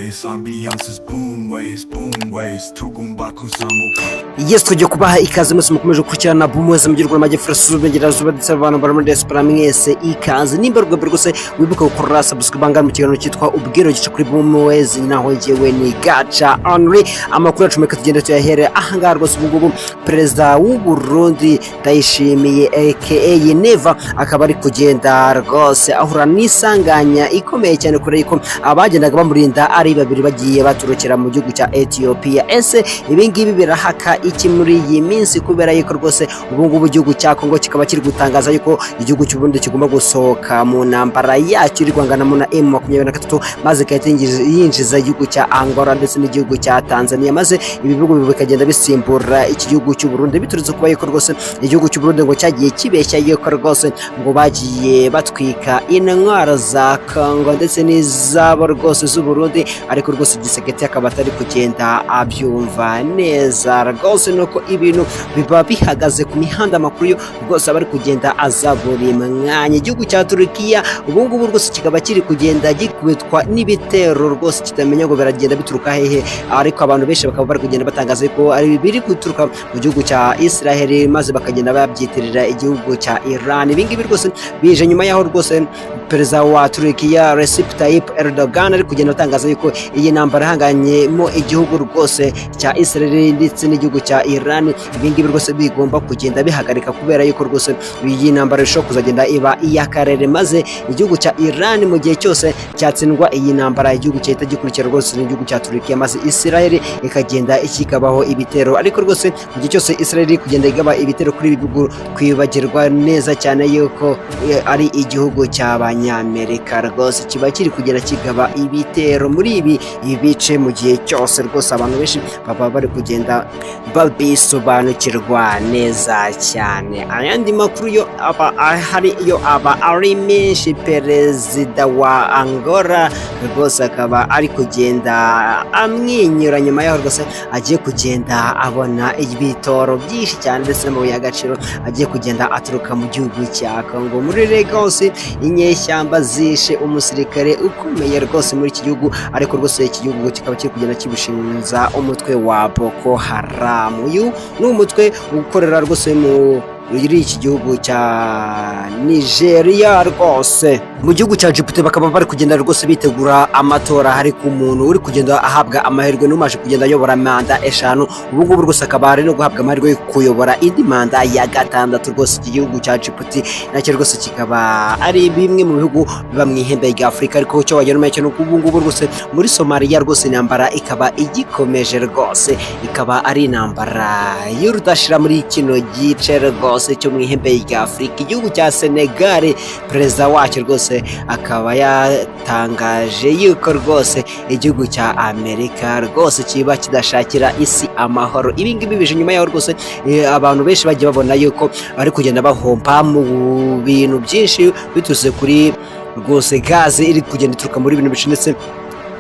ways, ambiance is boom ways, boom ways, tugomba kuzamuka. Yes, tugiye kubaha ikaze mwese mukomeje gukurikirana Boom Ways mu gihugu y'Amajyepfo, Iburengerazuba, ndetse abantu bari muri diaspora mwese ikaze. Nimba rwego rwose wibuka gukora subscribe mu kiganiro cyitwa Ubwiro gica kuri Boom Ways, naho njyewe ni Gaca Henry. Amakuru yacu reka tugende tuyahere ahangaha rwose. Ubu ngubu perezida w'u Burundi Ndayishimiye aka Neva akaba ari kugenda rwose ahura n'isanganya ikomeye cyane, kure yuko abagendaga bamurinda ari babiri bagiye baturukira mu gihugu cya Ethiopia. Ese ibi ngibi birahaka iki muri iyi minsi? Kubera yuko rwose ubu ngubu igihugu cya Kongo kikaba kiri gutangaza yuko igihugu cy'u Burundi kigomba gusohoka mu ntambara yacyo iri guhanganamo na M23, maze igahita yinjiza igihugu cya Angola ndetse n'igihugu cya Tanzania, maze ibi bihugu bikagenda bisimbura iki gihugu cy'u Burundi, biturutse kuba yuko rwose igihugu cy'u Burundi ngo cyagiye kibeshya yuko rwose ngo bagiye batwika intwaro za Kongo ndetse n'izabo rwose z'u Burundi. Ariko rwose Tshisekedi akaba atari kugenda abyumva neza rwose, nuko ibintu biba bihagaze ku mihanda. Amakuru yo rwose aba ari kugenda aza buri mwanya. Igihugu cya Turukiya ubu ngubu rwose kikaba kiri kugenda gikubitwa n'ibitero rwose kitamenya ngo biragenda bituruka hehe, ariko abantu benshi bakaba bari kugenda batangaza ko ari biri guturuka mu gihugu cya Israel, maze bakagenda babyitirira igihugu cya Iran. Ibi ngibi rwose bije nyuma y'aho rwose perezida wa Turukiya Recep Tayyip Erdogan ari kugenda atangaza yuko iyi ntambara ihanganyemo igihugu rwose cya Israel ndetse n'igihugu cya Iran, ibi ngibi rwose bigomba kugenda bihagarika, kubera yuko rwose iyi ntambara ishobora kuzagenda iba iy'akarere, maze igihugu cya Iran mu gihe cyose cyatsindwa iyi ntambara, igihugu cyahita gikurikira rwose n'igihugu cya Turukiya, maze Israel ikagenda ikikabaho ibitero. Ariko rwose mu gihe cyose Israel iri kugenda igaba ibitero kuri ibi bihugu, kwibagirwa neza cyane yuko ari igihugu cy'Abanyamerika rwose kiba kiri kugenda kigaba ibitero muri ibi ibice mu gihe cyose rwose abantu benshi baba bari kugenda babisobanukirwa neza cyane. Ayandi makuru yo aba ahari yo aba ari menshi. Perezida wa Angola rwose akaba ari kugenda amwenyura nyuma yaho rwose agiye kugenda abona ibitoro byinshi cyane ndetse n'amabuye y'agaciro agiye kugenda aturuka mu gihugu cya Congo. Muri Lagos inyeshyamba zishe umusirikare ukomeye rwose muri iki gihugu, ariko rwose iki gihugu kikaba kiri kugenda kibushinza umutwe wa Boko Haram. Uyu ni umutwe ukorera rwose muri iki gihugu cya Nigeria. Rwose mu gihugu cya Djibouti bakaba bari kugenda rwose bitegura amatora, hari ku muntu uri kugenda ahabwa amahirwe n'umaze kugenda ayobora manda eshanu, ubu ngubu rwose akaba ari no guhabwa amahirwe yo kuyobora indi manda ya gatandatu. Rwose iki gihugu cya Djibouti nacyo rwose kikaba ari bimwe mu bihugu biba mu ihembe rya Afurika. Ariko icyo wagenda umenya cyo ni uko ubu ngubu rwose muri Somalia rwose intambara ikaba igikomeje, rwose ikaba ari intambara y'urudashira muri kino gice rwose cyo mu ihembe rya Afurika. Igihugu cya Senegal, perezida wacyo rwose akaba yatangaje yuko rwose igihugu cya Amerika rwose kiba kidashakira isi amahoro. Ibi ngibi bije nyuma yaho rwose abantu benshi bagiye babona yuko bari kugenda bahomba mu bintu byinshi biturutse kuri rwose gaze iri kugenda ituruka muri bino bice, ndetse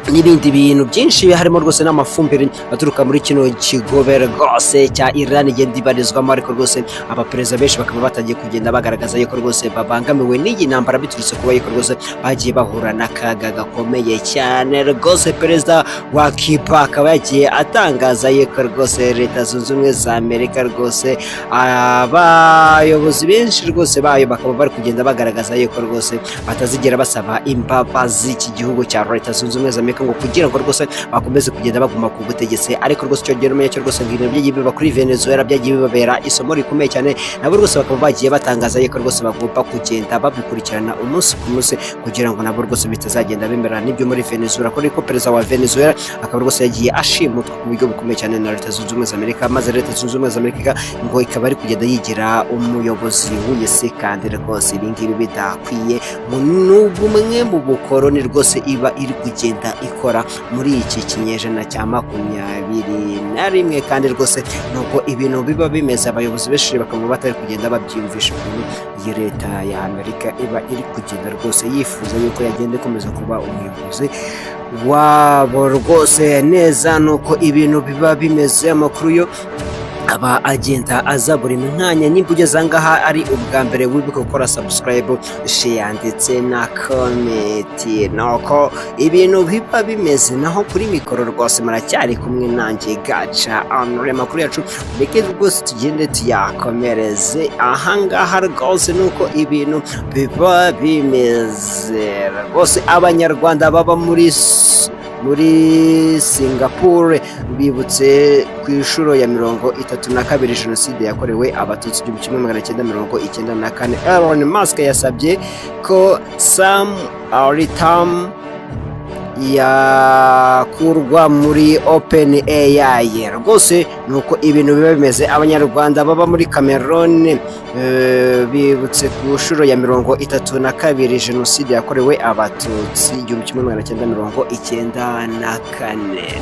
n'ibindi bintu byinshi harimo rwose n'amafumbire aturuka muri kino kigobe rwose cya Iran igenda ibarizwamo. Ariko rwose abaperezida benshi bakaba batangiye kugenda bagaragaza yuko rwose babangamiwe n'iyi ntambara, biturutse kuba yuko rwose bagiye bahura n'akaga gakomeye cyane. Rwose perezida wa Cuba akaba yagiye atangaza yuko rwose Leta Zunze Ubumwe za Amerika, rwose abayobozi benshi rwose bayo bakaba bari kugenda bagaragaza yuko rwose batazigera basaba imbabazi iki gihugu cya Leta Zunze Ubumwe za Amerika, ngo kugira ngo rwose bakomeze kugenda baguma ku butegetsi. Ariko rwose icyo gihe numenya cyo rwose ngo ibintu byagiye biba kuri Venezuela byagiye bibabera isomo rikomeye cyane, nabo rwose bakaba bagiye batangaza yuko rwose bagomba kugenda babikurikirana umunsi ku munsi, kugira ngo nabo rwose bitazagenda bimera n'ibyo muri Venezuela, ko perezida wa Venezuela akaba rwose yagiye ashimutwa ku buryo bukomeye cyane na Leta Zunze Ubumwe za Amerika, maze Leta Zunze Ubumwe za Amerika ngo ikaba ari kugenda yigira umuyobozi w'iyi, kandi rwose ibi ngibi bidakwiye, ngo ni bumwe mu bukoroni rwose iba iri kugenda ikora muri iki kinyejana cya 21. Kandi rwose nuko ibintu biba bimeze, abayobozi benshi bakaba batari kugenda babyiyumvisha ukuntu iyi leta ya Amerika iba iri kugenda rwose yifuza yuko yagenda ikomeza kuba umuyobozi wabo rwose neza. Nuko ibintu biba bimeze, amakuru yo Aba agenda aza buri mwanya. Nimba ugeze ahangaha ari ubwa mbere, wibuke gukora subscribe, share ndetse na comment. Nuko ibintu biba bimeze. Naho kuri mikoro rwose muracyari kumwe nanjye Gaca Anure. Amakuru yacu reke rwose tugende tuyakomereze ahangaha. Rwose nuko ibintu biba bimeze rwose. Abanyarwanda baba muri Singapore bibutse ku inshuro ya 32 Jenoside yakorewe Abatutsi 1994. Elon Musk yasabye ko Sam Altman yakurwa muri Open AI. Rwose nuko ibintu biba bimeze. Abanyarwanda baba muri Cameroon bibutse ku nshuro ya 32 Jenoside yakorewe Abatutsi 1994.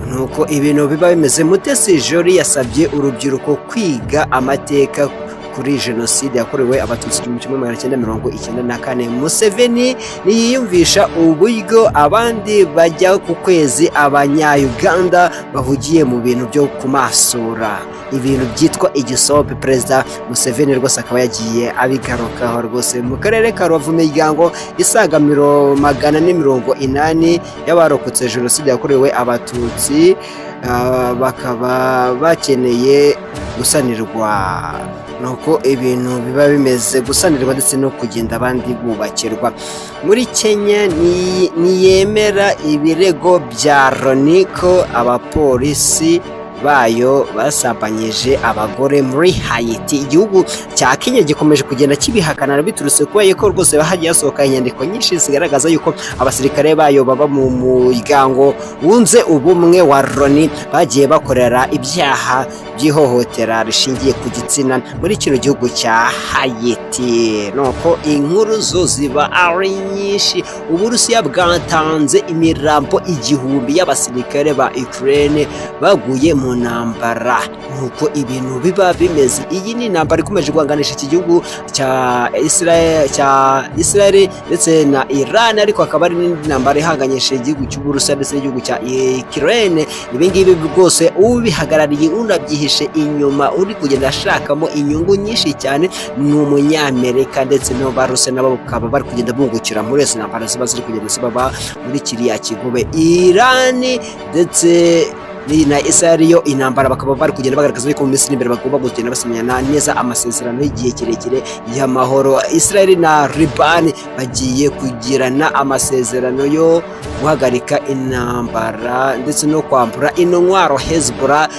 Nuko ibintu biba bimeze. Mutesi Jolly yasabye urubyiruko kwiga amateka kuri Jenoside yakorewe Abatutsi 1994. Museveni ntiyiyumvisha uburyo abandi bajya ku kwezi, Abanya-Uganda bahugiye mu bintu byo kumasura, ibintu byitwa igisope. Perezida Museveni rwose akaba yagiye abigarukaho rwose. Mu karere ka Rubavu, imiryango isaga 480 y'abarokotse Jenoside yakorewe Abatutsi bakaba bakeneye gusanirwa. Nuko ibintu biba bimeze, gusanirwa ndetse no kugenda abandi bubakirwa. Muri Kenya ntiyemera ibirego bya Loni ko abapolisi bayo basambanyije abagore muri Hayiti. Igihugu cya Kenya gikomeje kugenda kibihakana, biturutse kuba yuko rwose hagiye hasohoka inyandiko nyinshi zigaragaza yuko abasirikare bayo baba mu muryango wunze ubumwe wa Loni bagiye bakorera ibyaha by'ihohotera rishingiye ku gitsina muri kino gihugu cya Hayiti. Nuko inkuru zo ziba ari nyinshi. Uburusiya bwatanze imirambo 1000 y'abasirikare ba Ukraine baguye mu ntambara. Nuko ibintu biba bimeze. Iyi ni intambara ikomeje guhanganisha iki gihugu cya Israel ndetse na Iran, ariko hakaba hari n'indi ntambara ihanganyishije igihugu cy'Uburusiya ndetse n'igihugu cya Ukraine. Ibi ngibi rwose ubihagarariye, unabyihishe inyuma, uri kugenda ashakamo inyungu nyinshi cyane ni Umunyamerika, ndetse n'Abarusiya nabo bakaba bari kugenda bungukira muri izo ntambara ziba ziri kugenda zibaba muri kiriya kigobe. Iran ndetse na Israel yo intambara bakaba bari kugenda bagaragaza ko mu minsi iri imbere bagomba kugenda basinyana neza amasezerano y'igihe kirekire y'amahoro. Israel na Liban bagiye kugirana amasezerano yo guhagarika intambara ndetse no kwambura intwaro Hezbollah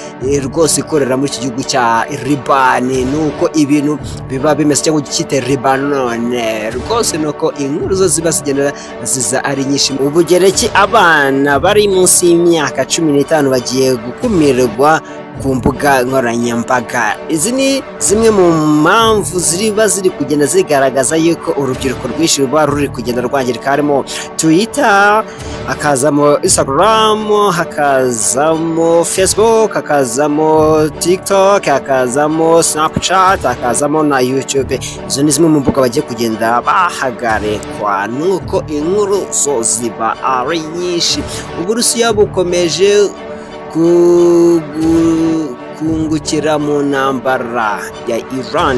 rwose ikorera muri iki gihugu cya Liban. Nuko ibintu biba bimeze, cyangwa cyite Lebanon. Rwose nuko inkuru zo ziba zigenda ziza ari nyinshi. Ubugereki, abana bari munsi y'imyaka 15 bagiye gukumirwa ku mbuga nkoranyambaga. Izi ni zimwe mu mpamvu ziba ziri kugenda zigaragaza yuko urubyiruko rwinshi ruba ruri kugenda rwangirika. Harimo Twitter, hakazamo Instagram, hakazamo Facebook, hakazamo TikTok, hakazamo Snapchat, hakazamo na YouTube. Izo ni zimwe mu mbuga bagiye kugenda bahagarikwa. Nuko inkuru zo ziba ari nyinshi. Uburusiya bukomeje kungukira mu ntambara ya Iran.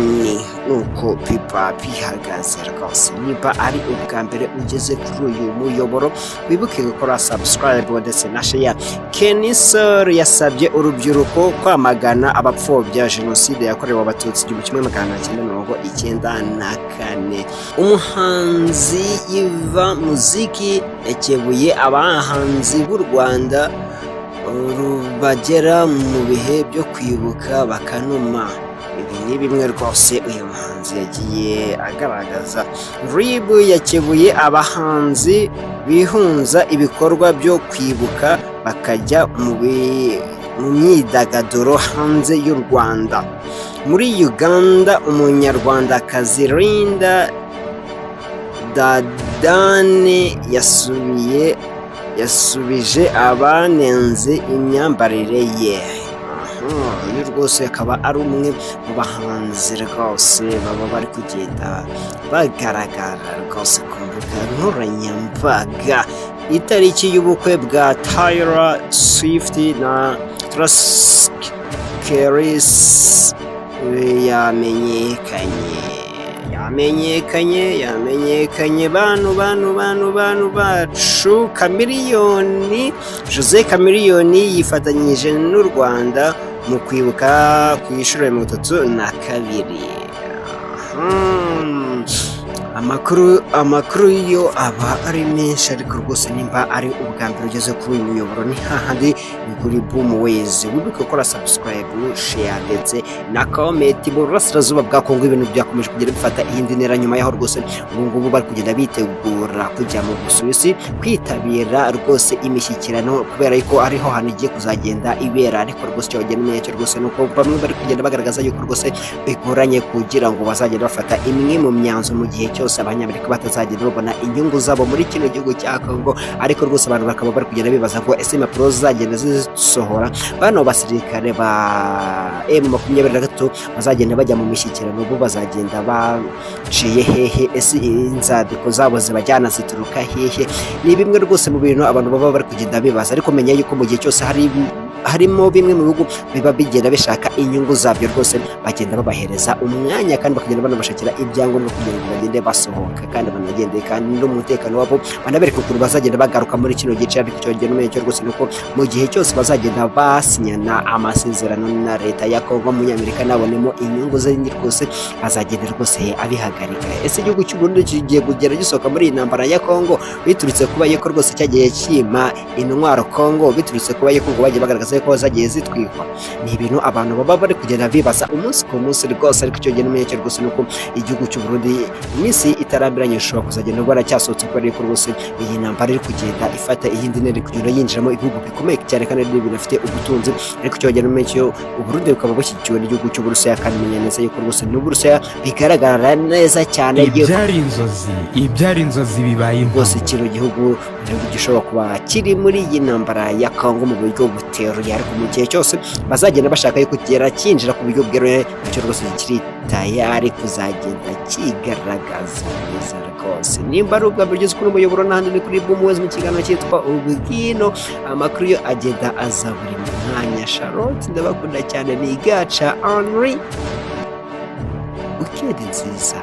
Nuko biba bihagaze rwose. Niba ari ubwa mbere ugeze kuri uyu muyoboro, wibuke gukora subscribe ndetse na share. Kenny Sol yasabye urubyiruko kwamagana abapfobya Jenoside yakorewe Abatutsi 1994. Umuhanzi Yvan Muziki yakebuye abahanzi b'u Rwanda bagera mu bihe byo kwibuka bakanuma. Ibi ni bimwe rwose uyu muhanzi yagiye agaragaza. RIB yakebuye abahanzi bihunza ibikorwa byo kwibuka bakajya mu myidagaduro hanze y'u Rwanda. Muri Uganda, Umunyarwandakazi Linda Dadane yasubije abanenze imyambarire ye. Uyu rwose akaba ari umwe mu bahanzi rwose baba bari kugenda bagaragara rwose ku mbuga nkoranyambaga. Itariki y'ubukwe bwa Taylor Swift na Travis Keris yamenyekanye, yamenyekanye, yamenyekanye. Bantu, bantu, bantu, bantu bacu, Chameleone, Jose Chameleone yifatanyije n'u Rwanda mu kwibuka ku inshuro ya 32. Amakuru yo aba ari menshi, ariko rwose nimba ari ubwa mbere ugeze kuri uyu muyoboro, ni hahandi, ni kuri Boom Ways. Wibuke gukora subscribe, share ndetse na comment. Mu burasirazuba bwa Kongo ibintu byakomeje kugenda bifata iyindi ntera, nyuma yaho rwose ubu ngubu bari kugenda bitegura kujya mu Busuwisi kwitabira rwose imishyikirano, kubera yuko ariho hantu igiye kuzagenda ibera. Ariko rwose icyo bagenda umenya cyo rwose ni uko bamwe bari kugenda bagaragaza yuko rwose bigoranye kugira ngo bazagende bafata imwe mu myanzuro mu gihe cyose Abanyamerika batazagenda babona inyungu zabo muri kino gihugu cya Kongo. Ariko rwose abantu bakaba bari kugenda bibaza ngo ese impapuro zizagenda zisohora bano basirikare ba M23 bazagenda bajya mu mishyikirano, bo bazagenda baciye hehe? Ese inzandiko zabo zibajyana zituruka hehe? Ni bimwe rwose mu bintu abantu baba bari kugenda bibaza. Ariko menya yuko mu gihe cyose hari harimo bimwe mu bihugu biba bigenda bishaka inyungu zabyo, rwose bagenda babahereza umwanya kandi bakagenda banabashakira ibyangombwa kugira ngo bagende basohoka kandi banagende kandi n'umutekano wabo, banabereka ukuntu bazagenda bagaruka muri kino gice. Ariko icyo bagenda umenya cyo rwose ni uko mu gihe cyose bazagenda basinyana amasezerano na leta ya Kongo, Umunyamerika nabonemo inyungu ze rwose azagenda rwose abihagarika. Ese igihugu cy'u Burundi kigiye kugera gisohoka muri iyi ntambara ya Kongo, biturutse kuba yuko rwose cyagiye cyima intwaro Kongo, biturutse kuba yuko ngo bagiye bagaragaza ko zagiye zitwikwa? Ni ibintu abantu baba bari kugenda bibaza umunsi ku munsi rwose. Ariko icyo genda umenya cyo rwose ni uko igihugu cy'u Burundi iminsi itarambiranye gishobora kuzagenda rwara cyasohotse, kubera yuko rwose iyi ntambara iri kugenda ifata iyindi ntera, iri kugenda yinjiramo ibihugu bikomeye cyane kandi binafite ubutunzi. Ariko icyo bagenda umenya cyo, Uburundi bukaba bushyigikiwe n'igihugu cy'Uburusiya, kandi menya neza yuko rwose n'Uburusiya bigaragara neza cyane yuko Ibyari inzozi, ibyari inzozi bibaye rwose impamo. Kino gihugu gishobora kuba kiri muri iyi ntambara ya Kongo mu buryo buteruye, ariko mu gihe cyose bazagenda bashaka yuko kigera cyinjira ku buryo bweruye, nacyo rwose kiri tayari kuzagenda kigaragaza neza rwose. Nimba ari ubwa mbere ugeze kuri umuyoboro, n'ahandi ni kuri Boom Ways mu kiganiro cyitwa Ubwino. Amakuru yo agenda aza buri mwanya. Charlotte, ndabakunda cyane. Ni Gaca Henry, weekend nziza.